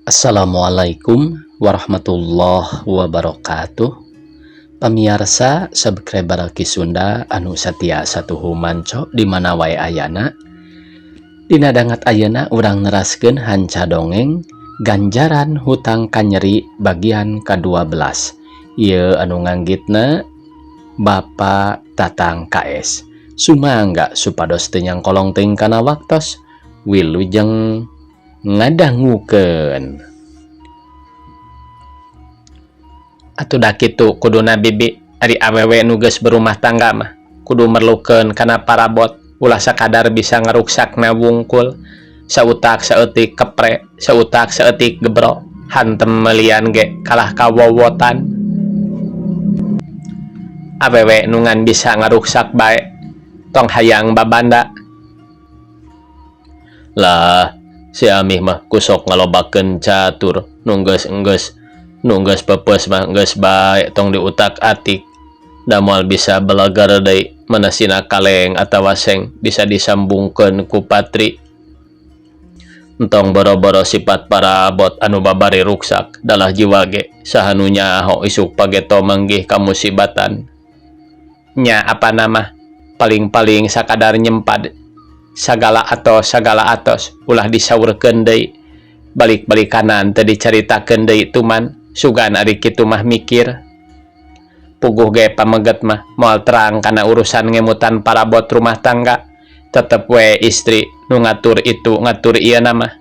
Assalamualaikum warahmatullahi wabarakatuh. Pamiarsa subscriber Ki Sunda anu satia satuhu manco di mana wae ayana. Dina dangat ayeuna urang neraskeun hanca dongeng Ganjaran Hutang Kanyeri bagian ka-12. Ieu anu nganggitna Bapak Tatang KS. Sumangga supados teu nyangkolong teuing kana waktos. Wilujeng ngadangukeun. Atuh da kitu kuduna bibi ari awewe nu geus berumah tangga mah kudu merlukeun kana parabot ulah sakadar bisa ngaruksakna wungkul sautak saeutik kepre sautak saeutik gebro hantem melian ge kalah kawowotan awewe nu ngan bisa ngaruksak bae tong hayang babanda. Lah si Amih mah ku sok ngalobakeun catur nu geus-enggeus nu geus peupeus mah geus bae tong diutak-atik da moal bisa belagar deui mana sina kaleng atawa seng bisa disambungkeun ku patri. Entong boro-boro sifat parabot anu babari ruksak dalah jiwa ge saha nu nyaho isuk pageto manggih kamusibatan. Nya apa nama paling-paling sakadar nyempad sagala atos sagala atos ulah disaurkeun deui balik-balik kanan teu dicaritakeun deui tuman sugan ari kitu mah mikir. Puguh ge pameget mah moal terang kana urusan ngemutan parabot rumah tangga tetep we istri nu ngatur itu ngatur ieu nama.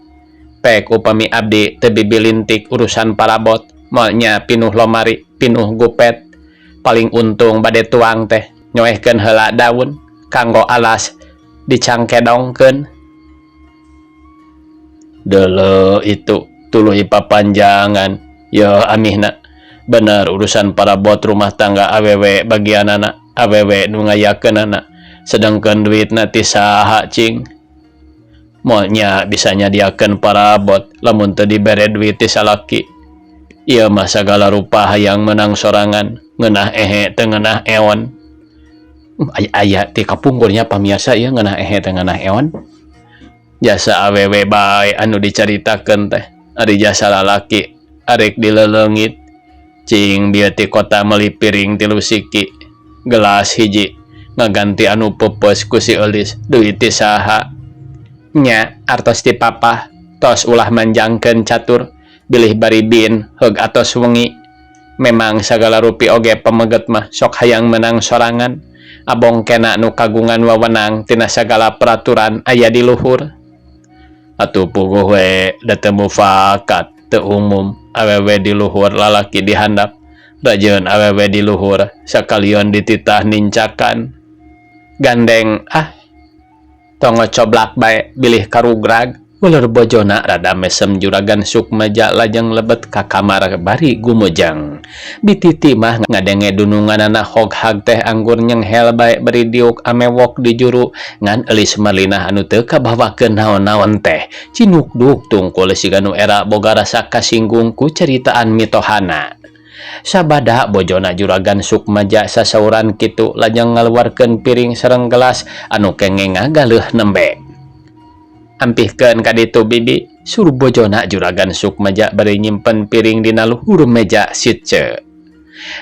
Pek upami abdi teu bibilintik urusan parabot moal nya pinuh lomari pinuh gupet paling untung bade tuang teh nyoehkeun heula daun kanggo alas dicangkedongkeun. Deuleu itu tuluy papanjangan ya amihna bener urusan parabot rumah tangga awewe bagianana awewe nu ngayakeunana sedangkan duitna ti saha cing moal nya bisa nyadiakeun parabot lamun teu dibere duit ti salaki. Ieu mah sagala rupa hayang menang sorangan ngeunah ehe teu ngeunah eon. Aya ti kapungkurnya pamiarsa ieu ngeunah ehe teu ngeunah eon. Jasa awewe bae anu dicaritakeun teh ari jasa lalaki arek dileleungit cing bieu ti kota meuli piring 3 siki gelas hiji ngaganti anu peupeus ku si Eulis duit ti saha nya artos ti papah tos ulah manjangkeun catur bilih bari bin heug atos wengi. Memang sagala rupi oge pameget mah sok hayang menang sorangan abong kena nu kagungan wewenang tina sagala peraturan aya di luhur. Atuh puguh we da teu mufakat teu umum awewe di luhur lalaki di handap rajeun awewe di luhur sakalian dititah nincakan gandeng ah tong ngocoblak bae bilih karugrag. Ular bojona rada mesem juragan Sukmaja lajeng lebet ka kamar bari gumujeng. Bititi mah ngadenge dununganana hoghag teh anggur nyenghel bae bari diuk amewok di juru ngan Eulis Marlinah anu teu kabawakeun naon-naon teh. Cinukduk tungkul siga nu era boga rasa kasinggung ku ceritaan mitohana. Sabada bojona juragan Sukmaja sasauran kitu lajeng ngaluarkeun piring sareng gelas anu kengeng ngagaleuh nembe. Ampihkeun ka ditu bibi, suruh bojona juragan Sukmaja bari nyimpen piring dina luhur meja sitce.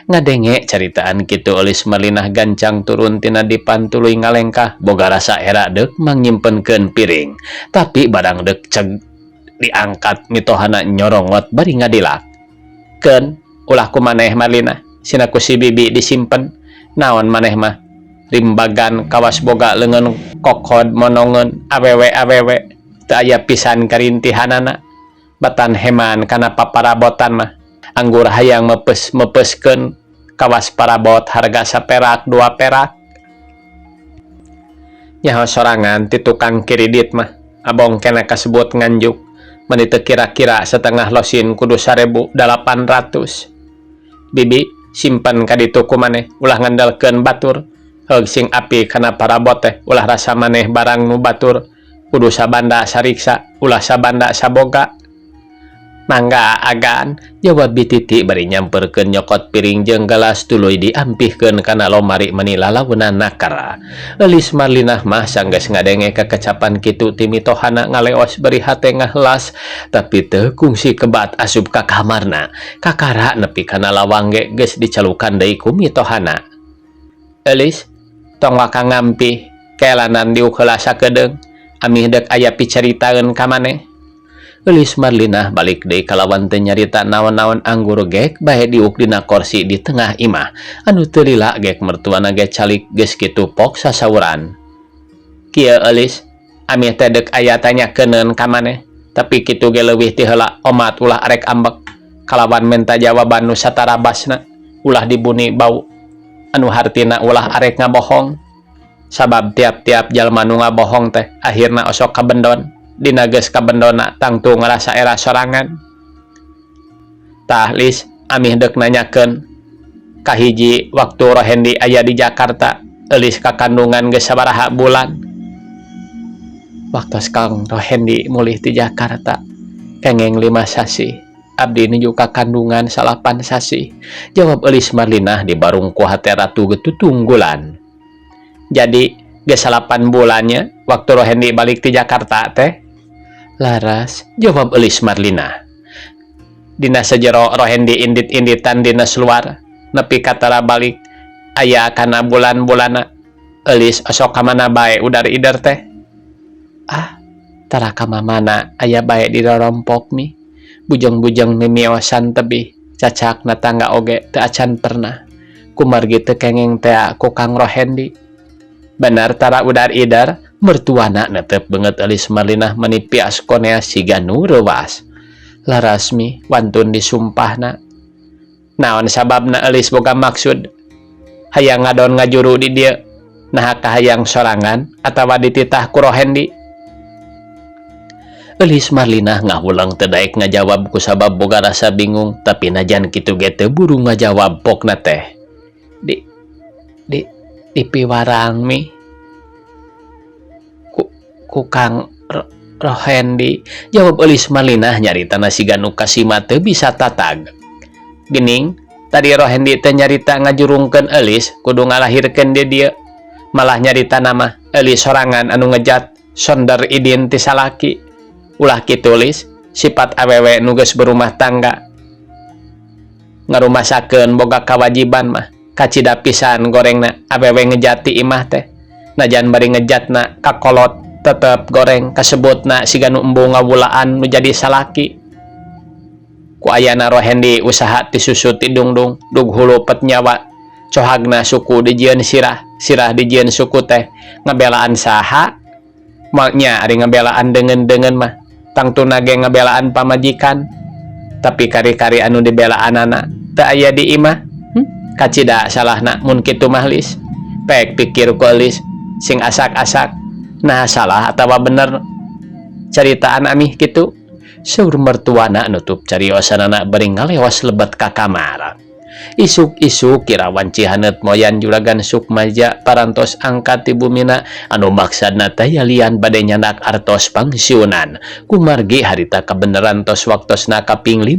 Ngadenge caritaan kitu Eulis Marlinah gancang turun tina dipan tuluy ngalengkah boga rasa era deuk mangnyimpenkeun piring. Tapi barang deuk ceg diangkat mitohana nyorongot bari ngadilak. Keun ulah ku maneh Marlinah, sina ku si bibi disimpen. Naon maneh mah rimbagan kawas boga leungeun kokod monongeun awewe awewe teu aya pisan karintihanana batan heman kana paparabotan mah anggur hayang mepes-mepeskeun kawas parabot harga saperak 2 perak nyaho sorangan ti tukang kiridit mah abong kena kasebut nganjuk meni teu kira-kira setengah losin kudu 1.800 bibi simpen ka ditu ku maneh ulah ngandalkeun batur heug sing api kana parabot teh ulah rasa maneh barang nu batur kudu sabanda sariksa ulah sabanda saboga. Mangga agan, jawab Bi Titi bari nyamperkeun nyokot piring jeung gelas tuluy diampihkeun kana lomari meni lalaunan nakar. Eulis Marlinah mah sanggeus ngadenge kakecapan kitu ti mitohana ngaleos bari hate ngahelas tapi teu kungsi kebat asup ka kamarna. Kakara nepi kana lawang ge geus dicalukan deui ku mitohana. Eulis, tong waka ngampih, kelanan diuk heula sakedeung, amih deuk aya picaritaeun ka maneh. Eulis Marlinah balik deui kalawan teu nyarita naon-naon anggur gek bae diuk dina korsi di tengah imah. Anu teu lila gek mertuana ge calik geus kitu pok sasauran. Kieu Eulis, amih teh deuk aya tanyakeunneun ka maneh, tapi kitu ge leuwih ti heula omat ulah arek ambek kalawan menta jawaban nu satarabasna ulah dibuni bau anu hartina ulah arek ngabohong. Sabab tiap-tiap jalma nu ngabohong teh akhirna osok kabendon. Dina geus kabendona tangtu ngarasa era sorangan. Tah Lis, amih deuk nanyakeun kahiji waktu Rohendi aya di Jakarta, Eulis kakandungan geus sabaraha bulan. Waktos Kang Rohendi mulih ti Jakarta, kengeng 5 sasih. Abdi nuju kakandungan 9 sasih. Jawab Eulis Marlinah di barung ku hate ratu getutunggulan. Jadi geus 8 bulannya waktu Rohendi balik ti Jakarta teh. Laras, jawab Eulis Marlinah. Dina sejero Rohendi indit-inditan dina seluar, nepi katara balik aya kana bulan-bulana. Eulis osok ka mana bae udar ider teh. Ah, tara ka mamana aya bae di rorompok mi. Bujeng-bujeng mimiosan tebih, cacak na tangga oge teu acan pernah. Kumargi teu kengeng tea ku Kang Rohendi. Bener tara udar ider, mertuana netep beungeut Eulis Marlinah meni pias konea siga nu reuwas. Laras mi wantun disumpahna. Naon sababna Eulis boga maksud hayang ngadon ngajuru di dieu? Naha kahayang sorangan atawa dititah ku Rohendi? Eulis Marlinah ngahuleng teu daek ngajawab kusabab boga rasa bingung, tapi najan kitu ge teu buru ngajawab pokna teh. Di piwarang mi. Ku Kang Rohendi, jawab Eulis Marlinah nyaritana siga nu kasima teu bisa tatag. Gening, tadi Rohendi teh nyarita ngajurungkeun Eulis kudu ngalahirkeun di dieu. Malah nyaritana mah Eulis sorangan anu ngejat sonder idin ti salaki. Ulah kitu Lis, sifat awewe nu geus berumah tangga. Ngarumasakeun boga kawajiban mah kacida pisan gorengna awewe ngejati imah teh. Najan bari ngejatna kakolot tetep goreng kasebutna siga nu embung ngawulaan nu jadi salaki. Ku ayana Rohendi usaha ti susu ti dungdung dug hulu pet nyawa cohagna suku dijieun sirah, sirah dijieun suku teh ngabelaan saha? Maknya ari ngabelaan deungeun-deungeun mah tangtuna ge ngabelaan pamajikan. Tapi kari-kari anu dibelaanana teu aya di imah. Kacida salahna mun kitu mah Lis. Pek pikir ku Eulis sing asak-asak. Nah salah atawa bener caritaan amih kitu. Saur mertuana nutup cariosanana bari ngaleos lebet ka kamar. Isuk-isuk kirawan Cihaneut moyan juragan Sukmaja parantos angkat ti bumina anu maksadna teh yalian bade nyandak artos pangsiunan. Kumargi harita kabeneran tos waktosna kaping 15.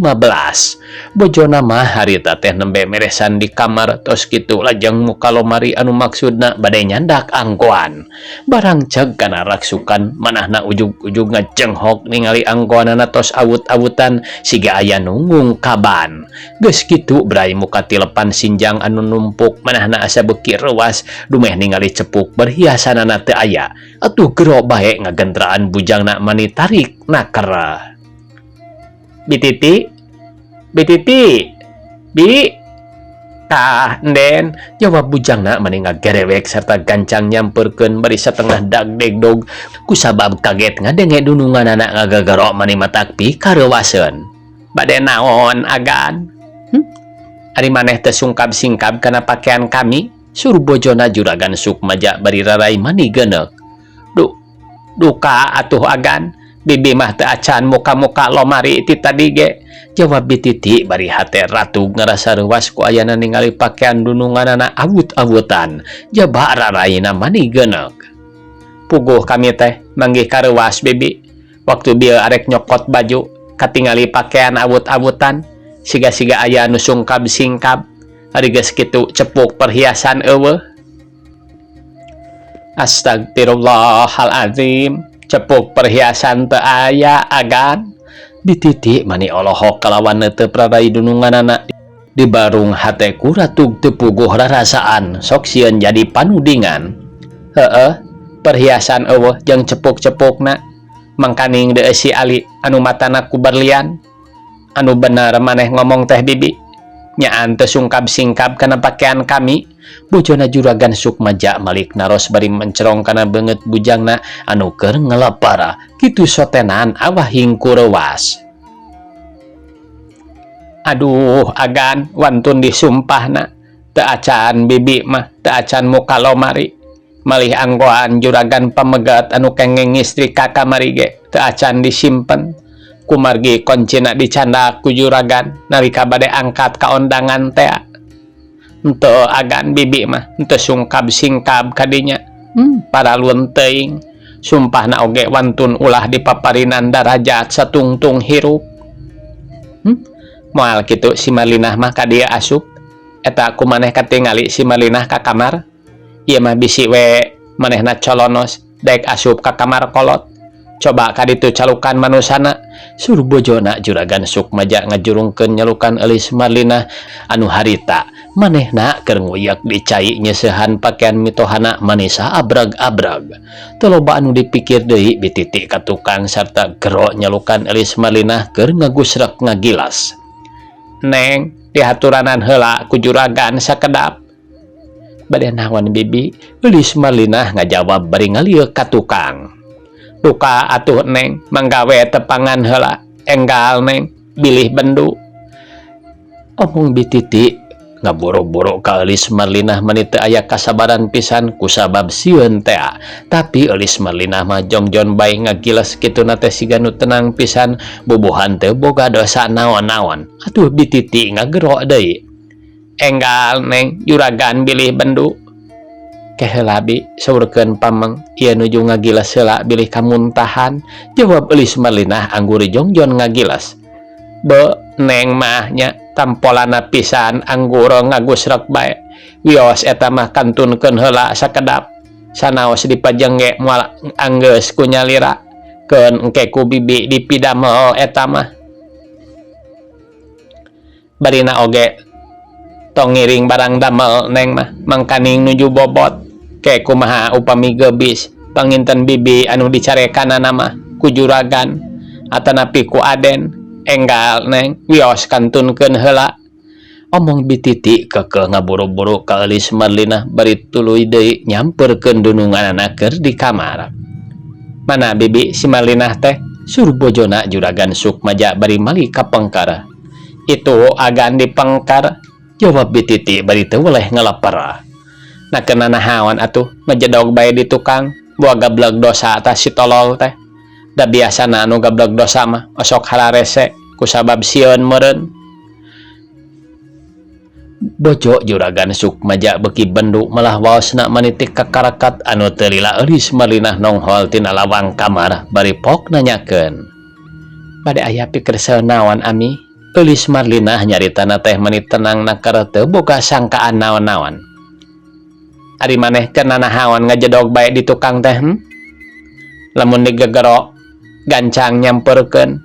Bojona mah harita teh nembe meresan di kamar tos kitu lajeng muka lomari anu maksudna bade nyandak angkoan. Barang ceg kana raksukan manahna ujug-ujug ngajenghok ningali angkoanana tos awut-awutan siga aya nu ngungkaban. Geus kitu brai muka tilepan sinjang anu numpuk manahna asa beuki reuas dumeh ningali cepuk berhiasanana teu aya. Atuh gero bae ngagentraan bujangna mani tarik nakera. Bi Titi, Bi Titi, Bi, tah enden, jawab bujangna mani ngagerewek serta gancang nyamperkeun bari satengah dagdegdog kusabab kaget ngadenge dununganana ngagagero mani matak pikareuwaseun. Bade naon agan? Ari maneh teh sungkab-singkab kana pakaian kami? Suruh bojona juragan Sukmaja bari rarai mani geneuk. Duka atuh agan, bibi mah teu acan muka-muka lomari ti tadi ge. Jawab Bi Titi bari hate ratu ngarasa reuwas ku ayana ningali pakaian dununganana awut-awutan. Jaba raraina mani geneuk. Puguh kami teh manggih kareuwas bibi. Waktu bieu arek nyokot baju, Katingali pakean awut-awutan siga-siga aya nu sungkab-singkab ari geus kitu cepuk perhiasan eueuh. Astagfirullahalazim, cepuk perhiasan teu aya agan. Bi Titi mani olohok kalawan neuteup rarai dununganana di barung hate ku ratug teu puguh rarasaan sok sieun jadi panudingan. Heueuh, perhiasan eueuh jeung cepuk-cepukna mangkaning deui si Ali anu matana ku berlian. Anu bener maneh ngomong teh bibi, nyaan teu sungkab-singkab kana pakean kami. Bojona Juragan Sukmaja malik naros bari mencerong kana beungeut bujangna anu keur ngelepar kitu sotenan awah hingkurewas. Aduh agan, wantun disumpahna teu acan bibi mah teu acan muka lomari malih anggoan juragan pamegat anu kengeng ngistrika kamari ge teu acan disimpen kumargi koncina dicandak ku juragan nalika bade angkat ka ondangan tea. Henteu agan, bibi mah henteu sungkab singkab kadinya. Paralun teuing sumpahna oge wantun ulah dipaparinan darajat satungtung hirup. Moal kitu si Marlinah mah ka dieu asup. Eta ku maneh katingali si Marlinah ka kamar? Ieu mah bisi we manehna colonos daek asup ka kamar kolot. Coba ka ditu calukan manusana, suruh bojona Juragan Sukmaja ngajurungkeun nyalukan eulis Marlinah anu harita manehna keur nguyak di cai nyeusehan pakean mitohana manisa abrag-abrag. Teu loba anu dipikir deui, Bi Titi ka tukang sarta gero nyalukan eulis Marlinah keur ngagusrek ngagilas. Neng, dihaturanan heula ku juragan sakedap. Bade naon, bibi? Eulis Marlinah ngajawab bari ngalieuk ka tukang. Duka atuh neng, manggawe tepangan heula. Enggal neng, bilih bendu. Omong Bi Titi ngaburu-buru ka Eulis Marlinah mani teu aya kasabaran pisan kusabab sieun tea. Tapi Eulis Marlinah mah jongjon bae ngagiles kituna teh siga nu tenang pisan bubuhan teu boga dosa naon-naon. Atuh Bi Titi ngagero deui. Enggal neng, juragan bilih bendu. Ke heula bi, saurkeun pameng, ieu nuju ngagiles heula bilih kamuntahan, jawab Eulis Marlinah anggur jongjon ngagiles. Be, neng mah nya tampolana pisan anggur ngagusrek bae. Wios eta mah kantunkeun heula sakedap. Sanaos dipajeng ge moal anggeus ku nyalira. Keun engke ku bibi dipidamel eta mah. Barina oge tong ngiring barang damel neng mah, mangkaning nuju bobot. Ke kumaha upami gebis panginten bibi anu dicarekanana mah ku juragan atanapi ku aden. Enggal neng, wios kantunkeun heula. Omong Bi Titi kekeh ngaburu-buru ka Eulis Marlinah bari tuluy deui nyamperkeun dununganana keur di kamar. Mana bibi si Marlinah teh? Suruh bojona Juragan Sukmaja bari mali ka pengkar. Itu agan di pengkar, jawab Bi Titi bari teu weleh ngaleper. Nakeun nanahaon atuh ngejedog bae di tukang, buah gablek dosa atas si tolol teh. Da biasana anu gablek dosa mah osok hararese kusabab sieun meureun. Bojo Juragan Sukmaja beuki bendu malah waosna manitik kakarakat anu teu lila Eulis Marlinah nonghol tina lawang kamar bari pok nanyakeun. Bade aya pikersel naon, Ami? Eulis Marlinah nyaritana teh mani tenang nakar teu boga sangkaan naon-naon. Ari maneh keur nanahaon ngajedog bae di tukang teh? Lamun digegero gancang nyamperkeun,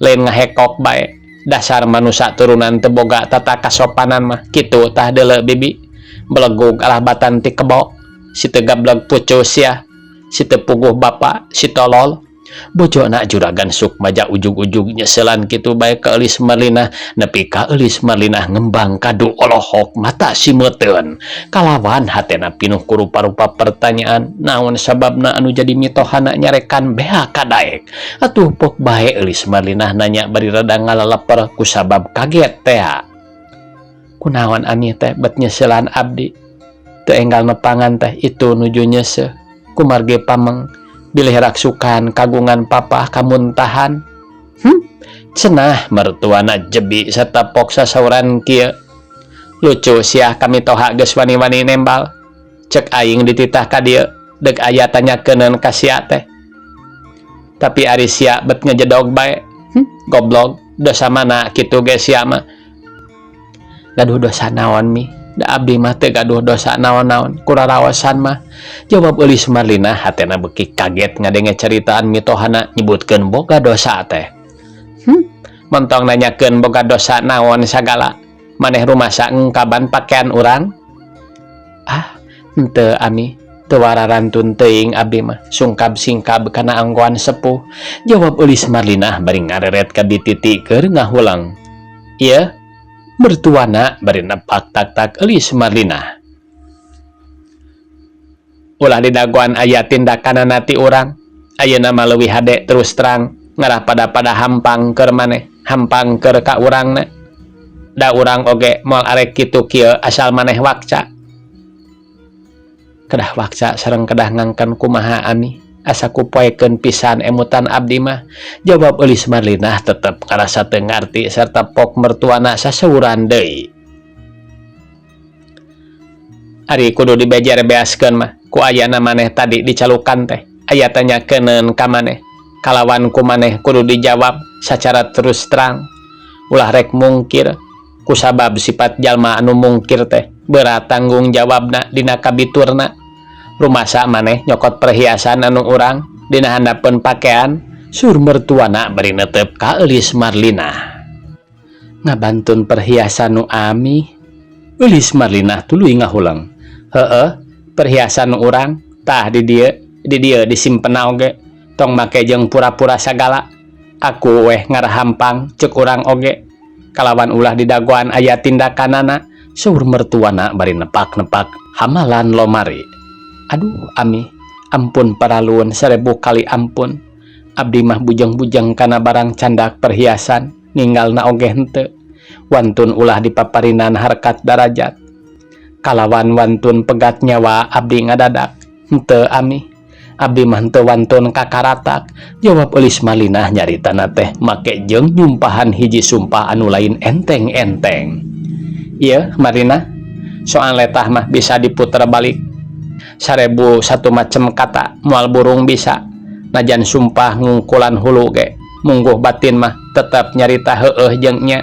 lain ngahekok bae. Dasar manusa turunan teu boga tata kasopanan mah kitu tah deuleu bibi. Belegug alah batan ti kebo. Si teu gablek pucus sia. Si teu puguh bapa, si tolol. Bojona Juragan Sukmaja ujug-ujug nyeselan kitu bae ka Eulis Marlinah nepi ka Eulis Marlinah ngembang kadu olohok mata simeuteun kalawan hatena pinuh ku rupa-rupa pertanyaan naon sababna anu jadi mitohana nyarekan bea kadaek. Atuh pok bae Eulis Marlinah nanya bari rada ngalaleper kusabab kaget tea. Kunaon Ami teh bet nyeselan abdi? Teu enggal nepangan teh itu nuju nyeseh kumargi pameng bilih raksukan kagungan papah kamuntahan. Cenah mertuana jebi serta pok sasauran kieu. Lucu sia, kami toha geus wani-wani nembal. Cek aing dititah ka dieu deuk aya tanyakeunkeun ka sia teh. Tapi ari sia bet ngejedog bae. Goblok, dosa mana kitu ge sia mah. Gaduh dosa naon mi? Da abdi mah teu gaduh dosa naon-naon, kuraraosan mah. Jawab Eulis Marlina hatena beuki kaget ngadenge caritaan mitohana nyebutkeun boga dosa teh. Montong nanyakeun boga dosa naon sagala. Maneh rumasa ngungkaban pakean urang? Ah, henteu ami. Teu wararantun teuing abdi mah, sungkab-singkab kana anggoan sepuh. Jawab Eulis Marlina bari ngareret ka bititi keur ngahulang. Ieu mertuana bari nepak tak-tak Eulis Marlina. Ulah didagoan aya tindakanana ti urang. Ayeuna mah leuwih hade terus terang ngarah pada-pada hampang keur maneh, hampang keur ka urangna. Da urang oge moal arek kitu kieu asal maneh wakca. Kedah wakca sareng kedah ngangken kumaha ami. Asa kupoekeun pisan emutan abdi mah. Jawab Eulis Marlina tetep ngarasa teu ngarti sarta pok mertuana saseuran deui. Ari kudu dibejer beaskeun mah ku ayana maneh tadi dicalukan teh. Aya tanyakeun ka maneh. Kalawan ku maneh kudu dijawab sacara terus terang. Ulah rek mungkir. Kusabab sifat jalma anu mungkir teh berat tanggung jawabna dina kabiturna. Rumasa maneh nyokot perhiasan anu urang dina handapeun pakean sur mertuana bari netep ka Eulis Marlina. Ngabantun perhiasan nu ami. Eulis Marlina tuluy ngahulang. Heueuh, perhiasan nu urang tah di dieu, di dieu disimpenna oge. Tong make jeung pura-pura sagala. Aku weh ngarahampang ceuk urang oge. Kalawan ulah didagoan aya tindakanana saur mertuana bari nepak-nepak hamalan lomari. Aduh ami, ampun paralun 1000 kali ampun. Abdi mah bujeng-bujeng kana barang candak perhiasan ninggalna oge henteu. Wantun ulah dipaparinan harkat darajat. Kalawan wantun pegat nyawa abdi ngadadak. Henteu ami, abdi mah henteu wantun kakaratak. Jawab Eulis Marlina nyaritana teh make jeung nyumpahan hiji sumpah anu lain enteng-enteng. Ieu Marlina, soal letah mah bisa diputer balik. 1001 macem kata moal burung bisa. Najan sumpah ngungkulan hulu ge, mungguh batin mah tetep nyarita heueuh jeung nya.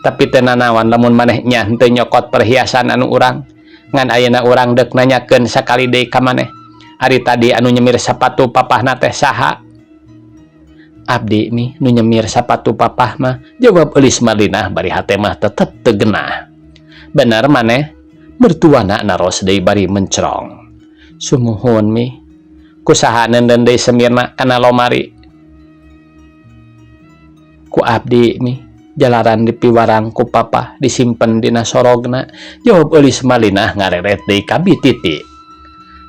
Tapi teu nanaon lamun maneh nya henteu nyokot perhiasan anu urang. Ngan ayeuna urang deuk nanyakeun sakali deui ka maneh. Ari tadi anu nyemir sapatu papahna teh saha? Abdi mi nu nyemir sapatu papah mah, jawab Eulis Marlina bari hate mah tetep teu genah. Bener maneh? Mertuana naros deui bari mencerong. Sumuhun mi. Kusaha neundeun deui semirna kana lomari? Ku abdi mi. Jalaran dipiwarang ku papah disimpen dina sorogna, jawab Eulis Marlina ngareret deui ka bititi.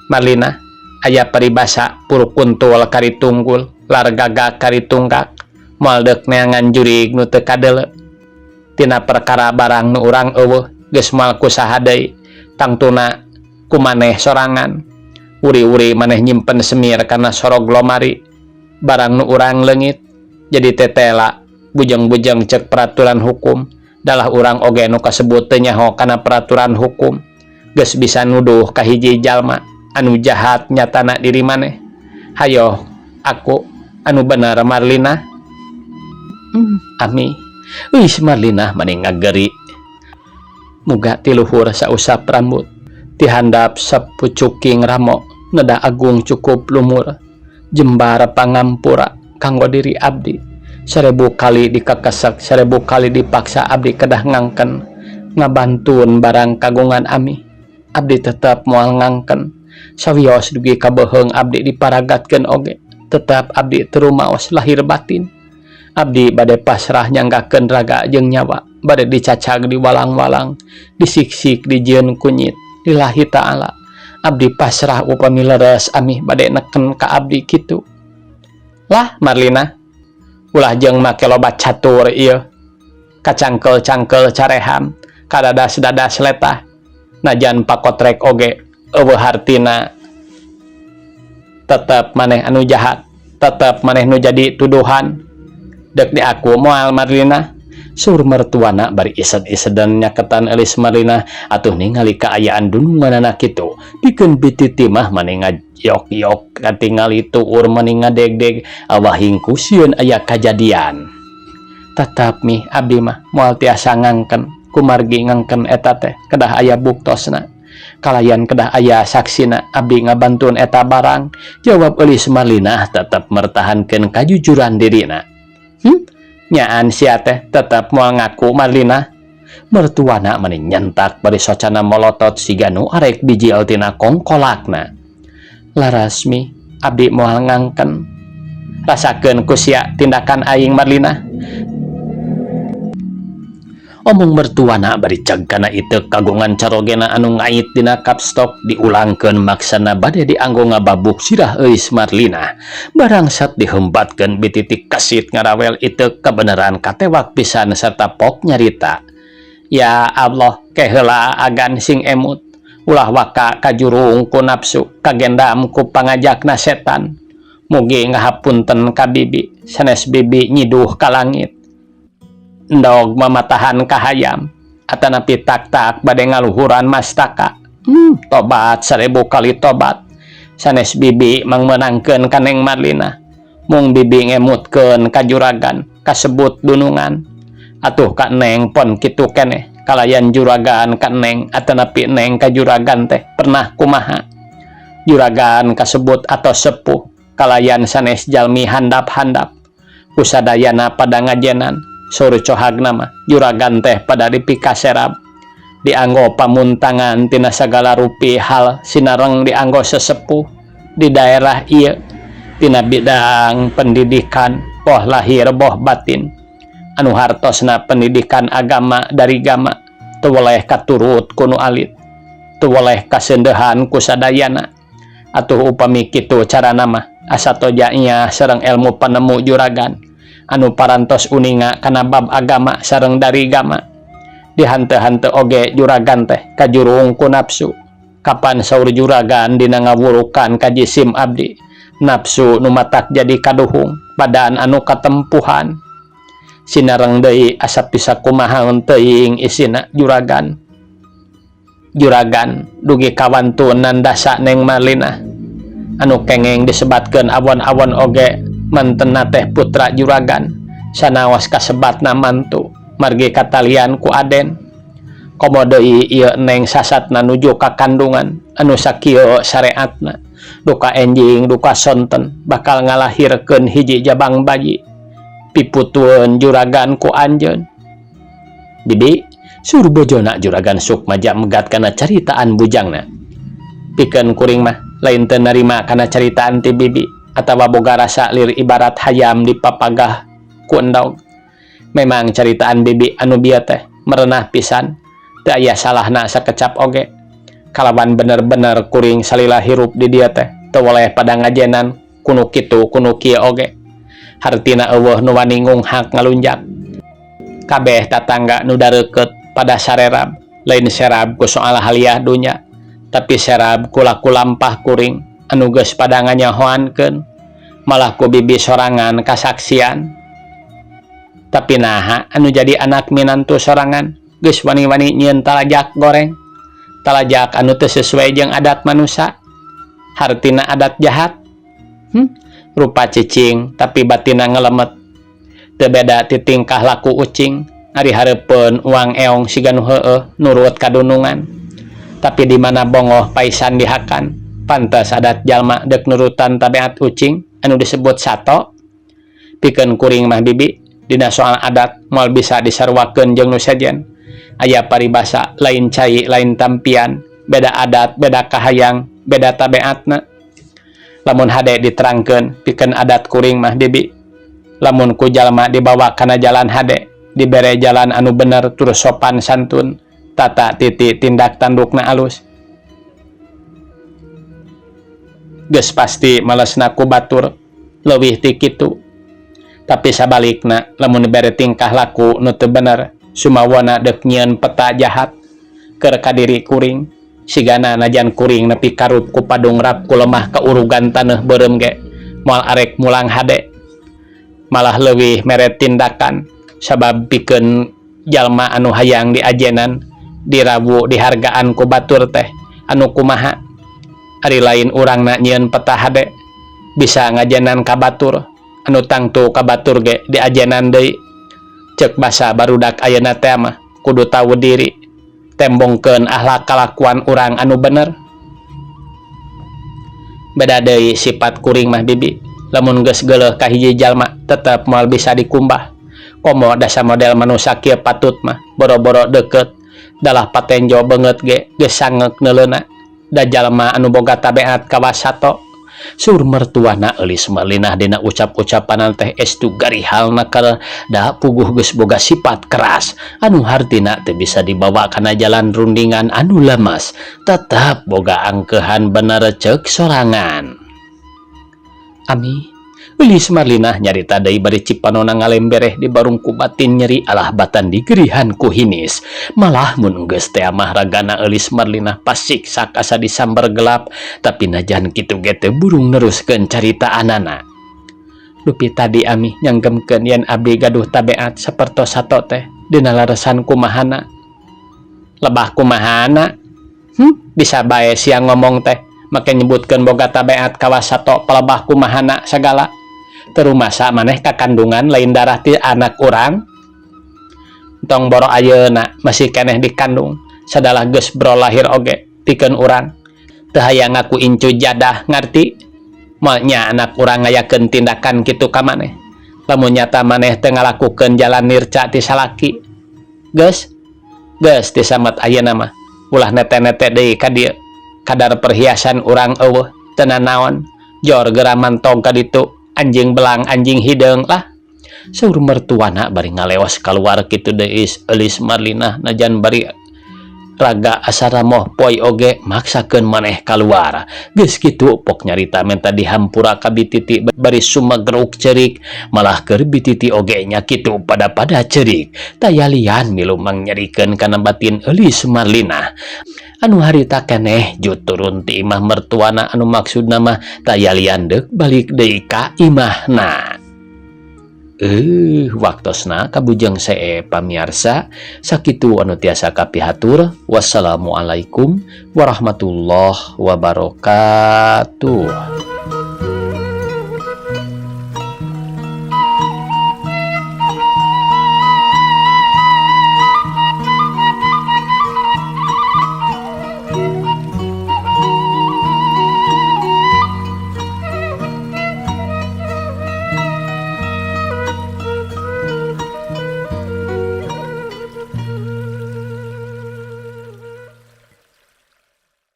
Marlina, aya paribasa puruk kuntul kari tunggul, lar gagak kari tunggak, moal deuk neangan jurig nu teu kadeuleu. Tina perkara barang nu urang eueuh geus moal kusaha deui, tangtuna ku maneh sorangan. Uri-uri maneh nyimpen semir kana sorog lomari, barang nu urang leungit jadi tetela. Bujeng-bujeng cek peraturan hukum, dalah urang oge nu kasebut teu nyaho kana peraturan hukum. Geus bisa nuduh ka hiji jalma anu jahat nyatana diri maneh. Hayo aku anu bener Marlina. Ami. Wis Marlina mani ngageri. Muga ti luhur sausap rambut, ti handap sapucuking ramo, neda agung cukup lumur. Jembar pangampura kanggo diri abdi. 1000 kali dikakesek, 1000 kali dipaksa abdi kedah ngangken ngabantun barang kagungan ami. Abdi tetep moal ngangken. Sawios dugi kabeheung abdi diparagatkeun oge, tetep abdi teu rumaos lahir batin. Abdi bade pasrah nyanggakeun raga jeung nyawa, bade dicacag di walang-walang, disiksik dijieun kunyit, lillahi ta'ala. Abdi pasrah upami leres amih bade neken ka abdi kitu. Lah Marlina, ulah jeung make loba catur ieu. Kacangkel-cangkel careham, kadadas-dadas letah. Najan pakotrek oge eueuh hartina. Tetep maneh anu jahat, tetep maneh nu jadi tuduhan. Dek di aku moal Marlina. Sur mertuana bari ised-iseden nyaketan Eulis Marlina atuh ningali kaayaan dununganana kitu. Pikeun bititi mah mani ngajok-yok katingali tuur mani ngadegdeg awahing ku sieun aya kajadian. Tetep mih abdi mah moal tiasa ngangken kumargi ngangken eta teh kedah aya buktosna kalayan kedah aya saksina abdi ngabantun eta barang, jawab Eulis Marlina tetep mertahankeun kajujuran dirina. Nyaan sia teh tetep moal ngaku, Marlina? Mertuana meni nyentak bari socana molotot siga nu arek bijil tina kongkolakna. Laras mi, abdi moal ngangken. Rasakeun ku sia tindakan aing, Marlina, omong mertuana bari cag kana iteuk kagungan carogena anu ngait dina kapstok diulangkeun maksana bade dianggo ngababuk sirah Euis Marlina. Barangsat dihembatkeun bititi kesit ngarawel iteuk kebenaran katewak pisan serta pok nyarita. Ya Allah, ke heula agan sing emut ulah waka kajurung ku nafsu kagendam ku pangajakna setan. Mugi ngahapunten ka bibi sanes bibi nyiduh ka langit endog mamatahan kahayam atanapi tak-tak bade ngaluhuran mastaka. Tobat 1000 kali tobat, sanes bibi mangmeunangkeun ka Neng Marlina, mung bibi ngemutkeun ka juragan kasebut dunungan. Atuh ka Neng pon kitu keneh kalayan juragan ka Neng atanapi Neng ka juragan teh pernah kumaha? Juragan kasebut atau sepuh kalayan sanes jalmi handap-handap kusadayana pada ngajenan. Saur cohagna mah juragan teh pada dipikaserab dianggo pamuntangan tina sagala rupi hal sinareng dianggo sesepuh di daerah ieu tina bidang pendidikan boh lahir boh batin anu hartosna pendidikan agama dari gama teu weleh katurut ku nu alit, teu weleh kaseundehan ku sadayana. Atuh upami kitu carana mah asa toja nya sareng ilmu panemu juragan anu parantos uninga kana bab agama sareng dari gama. Dihante-hante oge juragan teh kajurung ku nafsu. Kapan saur juragan dina ngawurukan ka jisim abdi nafsu nu matak jadi kaduhung badan anu katempuhan sinareng deui asa bisa kumaha teuing isina juragan. Juragan dugi kawantun nandasa Neng Marlina anu kengeng disebatkeun awon-awon oge mantena teh putra juragan sanaos kasebatna mantu margi katalian ku Aden. Komo deui ieu Neng sasatna nuju ka kandungan anu sakieu sareatna duka enjing duka sonten bakal ngalahirkeun hiji jabang bayi piputueun juragan ku anjeun. Bibi, saur bojona juragan Sukmaja megat kana caritaan bujangna. Pikeun kuring mah lain teu narima kana caritaan ti bibi atawa boga rasa lir ibarat hayam dipapagah ku endog. Memang caritaan bibi anu bieu teh merenah pisan, teu aya salahna sakecap oge. Kalawan bener-bener kuring salila hirup di dieu teh teu weleh pada ngajenan kunu kitu kunu kieu oge. Hartina euweuh nu wani ngunghak ngalunjak. Kabeh tatangga nu dareukeut pada sarerab, lain serab ku soal haliah dunya, tapi serab ku laku lampah kuring anu geus pada nganyahoankeun malah ku bibi sorangan kasaksian. Tapi naha anu jadi anak minantu sorangan geus wani-wani nyieun talajak goreng, talajak anu teu sesuai jeung adat manusa, hartina adat jahat. Rupa cicing tapi batina ngelemet, teu beda ti tingkah laku ucing. Ari hareupeun uang eong siga nu heueuh nurut kadunungan, tapi di mana bongoh paisan dihakan. Pantes adat jalma deuk nurutan tabiat ucing anu disebut sato. Pikeun kuring mah, bibi, dina soal adat moal bisa disaruakeun jeung nu sejen. Aya paribasa lain cai lain tampian, beda adat beda kahayang beda tabiatna. Lamun hade diterangkeun, pikeun adat kuring mah, bibi, lamun ku jalma dibawa kana jalan hade, dibere jalan anu bener terus sopan santun tata titi tindak tandukna alus, geus pasti malesna ku batur leuwih ti kitu. Tapi sabalikna lamun dibere tingkah laku nu teu bener sumawana deuk nyieun peta jahat keur ka diri kuring, sigana najan kuring nepi karup ku padungrap ku lemah kaurugan taneuh beureum ge moal arek mulang hade, malah leuwih mere tindakan. Sabab pikeun jalma anu hayang diajenan dirawu dihargaan ku batur teh anu kumaha? Ari lain urangna nyieun peta hade bisa ngajenan ka batur anu tangtu ka batur ge diajenan deui. Cek basa barudak ayeuna teh mah kudu tahu diri, tembongkeun akhlak kalakuan urang anu bener. Beda deui sifat kuring mah, Bibi. Lamun geus geuleuh ka hiji jalma, tetep moal bisa dikumbah. Komo dasa model manusia kieu patut mah boro-boro deket, dalah patenjo beungeut ge geus sangek neuleuna. Da jalma anu boga tabeat kawas sato, saur mertuana. Eulis Marlinah dina ucap-ucapan teh estu garihalna keur da puguh geus boga sifat keras anu hartina teu bisa dibawa kana jalan rundingan anu lemes, tetep boga angkehan bener cek sorangan. Ami, Eulis Marlinah nyarita deui bari cipanona ngalembereh dibarung ku batin nyeri alah batan digerihan ku hinis. Malah mun geus teh mah ragana Eulis Marlinah pasiksak asa disambar gelap, tapi najan kitu ge teu burung neruskeun caritaanana. Dupi tadi Ami nyanggemkeun yen abdi gaduh tabeat sapertos sato teh dina lalesan kumahana? Lebah kumahana? Bisa bae sia ngomong teh, make nyebutkeun boga tabeat kawas sato, palebah kumahana sagala. Teu rumasa maneh kakandungan lain darah ti anak urang? Tong boro ayeuna masih keneh dikandung, sadalah geus bro lahir oge pikeun urang. Teu hayang ngaku incu jadah, ngarti? Moal nya anak urang ngayakeun tindakan kitu ka maneh lamun nyata maneh teu ngalakukeun jalan nirca ti salaki. Geus, geus disamet ayeuna mah, ulah nete-nete deui ka dieu. Kadar perhiasan urang euweuh, teu nanaon. Jor geura mantog ka ditu, anjing belang anjing hideung lah, saur mertuana bari ngaleos kaluar kitu deui. Eulis Marlinah najan bari raga asa ramoh poy oge maksakeun maneh kaluar. Geus kitu pok nyarita menta dihampura ka bititi bari sumageruk ceurik. Malah keur bititi oge nya kitu pada-pada ceurik, taya lian milu mangnyerikeun kana batin Eulis Marlinah anu harita keneh jut turun ti imah mertuana anu maksudna mah taya lian deuk balik deui ka imahna. Waktosna kabujeng see, pamiarsa. Sakitu anu tiasa kapihatur. Wassalamualaikum warahmatullahi wabarakatuh.